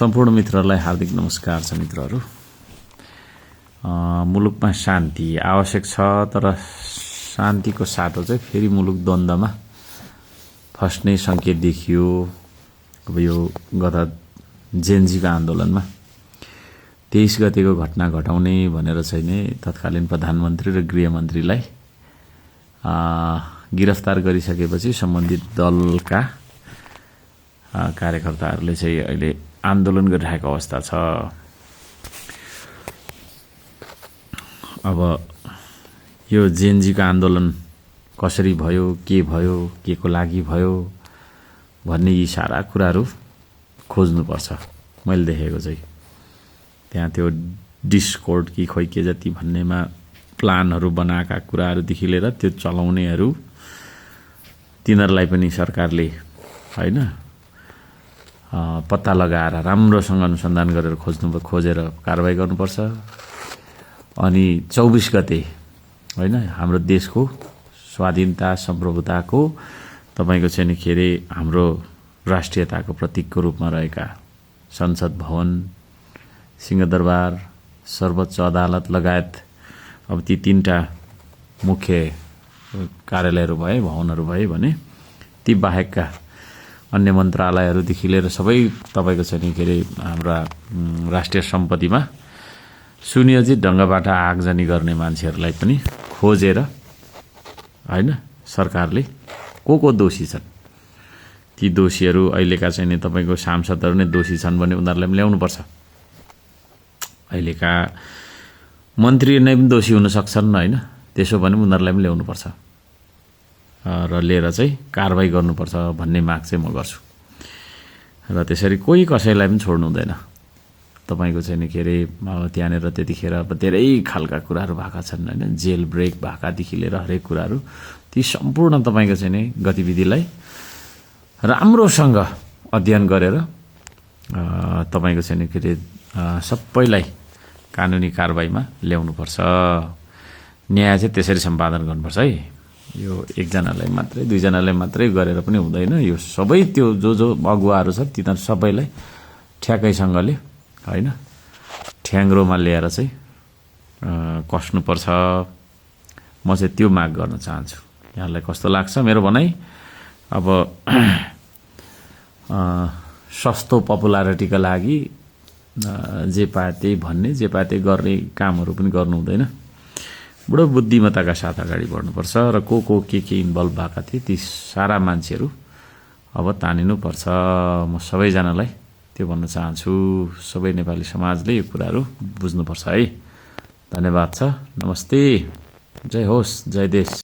सम्पूर्ण मित्रहरूलाई हार्दिक नमस्कार छ मित्रहरू। मुलुकमा शान्ति आवश्यक छ, तर शान्तिको साटो चाहिँ फेरि मुलुक द्वन्द्वमा फस्ने संकेत देखियो। अब यो गत जेनजीको आन्दोलनमा 23 गतेको घटना घटाउने भनेर चाहिँ नै तत्कालीन प्रधानमन्त्री र गृहमन्त्रीलाई गिरफ्तार गरिसकेपछि सम्बन्धित दलका कार्यकर्ताहरूले चाहिँ अहिले आन्दोलन गरिरहेको अवस्था छ। अब यो जेनजीको आन्दोलन कसरी भयो, के को लागि भयो भन्ने यी सारा कुराहरू खोज्नुपर्छ। मैले देखेको चाहिँ त्यहाँ त्यो डिस्कोर्ड कि खोइ के जति भन्नेमा प्लानहरू बनाएका कुराहरूदेखि लिएर त्यो चलाउनेहरू तिनीहरूलाई पनि सरकारले हैन पत्ता लगाएर राम्रोसँग अनुसन्धान गरेर खोजेर कारबाही गर्नुपर्छ। अनि 24 गते हैन हाम्रो देशको स्वाधीनता सम्प्रभुताको तपाईको चाहिँ नि के रे हाम्रो राष्ट्रियताको प्रतीकको रूपमा रहेका संसद भवन, सिंहदरबार, सर्वोच्च अदालत लगायत अब ती तीनटा मुख्य कार्यालयहरू भए, भवनहरू भए भने ती बाहेकका अन्य मन्त्रालयहरूदेखि लिएर सबै तपाईको चाहिँ नि के रे हाम्रा राष्ट्रिय सम्पत्तिमा सुनियोजित ढङ्गबाट आगजनी गर्ने मान्छेहरूलाई पनि खोजेर हैन सरकारले को दोषी छन्, ती दोषीहरू अहिलेका चाहिँ नि तपाईको सांसदहरू नै दोषी छन् भने उनीहरूलाई पनि ल्याउनु पर्छ। अहिलेका मन्त्री नै पनि दोषी हुन सक्छन् हैन, त्यसो भने उनीहरूलाई पनि ल्याउनु पर्छ र लिएर चाहिँ कारबाही गर्नुपर्छ भन्ने माग चाहिँ म गर्छु। र त्यसरी कोही कसैलाई पनि छोड्नु हुँदैन। तपाईको चाहिँ नि के रे त्यहाँनिर त्यतिखेर अब धेरै खालका कुराहरू भएका छन् हैन, जेल ब्रेक भएकादेखि लिएर हरेक कुराहरू ती सम्पूर्ण तपाईको चाहिँ नि गतिविधिलाई राम्रोसँग अध्ययन गरेर तपाईको चाहिँ नि के रे सबैलाई कानुनी कारबाहीमा ल्याउनुपर्छ। न्याय चाहिँ त्यसरी सम्पादन गर्नुपर्छ है। यो एकजनालाई मात्रै दुईजनालाई मात्रै गरेर पनि हुँदैन। यो सबै त्यो जो अगुवाहरू छ तिनीहरू सबैलाई ठ्याकैसँगले हैन ठ्याङ्ग्रोमा ल्याएर चाहिँ कस्नुपर्छ। म चाहिँ त्यो माग गर्न चाहन्छु। यहाँलाई कस्तो लाग्छ मेरो भनाइ? अब सस्तो पपुलारिटीका लागि जे पाए त्यही भन्ने, जे पाए त्यही गर्ने कामहरू पनि गर्नु हुँदैन। बुढो बुद्धिमत्ताका साथ अगाडि बढ्नुपर्छ र के इन्भल्भ भएका थिए ती सारा मान्छेहरू अब तानिनुपर्छ। म सबैजनालाई त्यो भन्न चाहन्छु। सबै नेपाली समाजले यो कुराहरू बुझ्नुपर्छ है। धन्यवाद छ। नमस्ते। जय होस्, जय देश।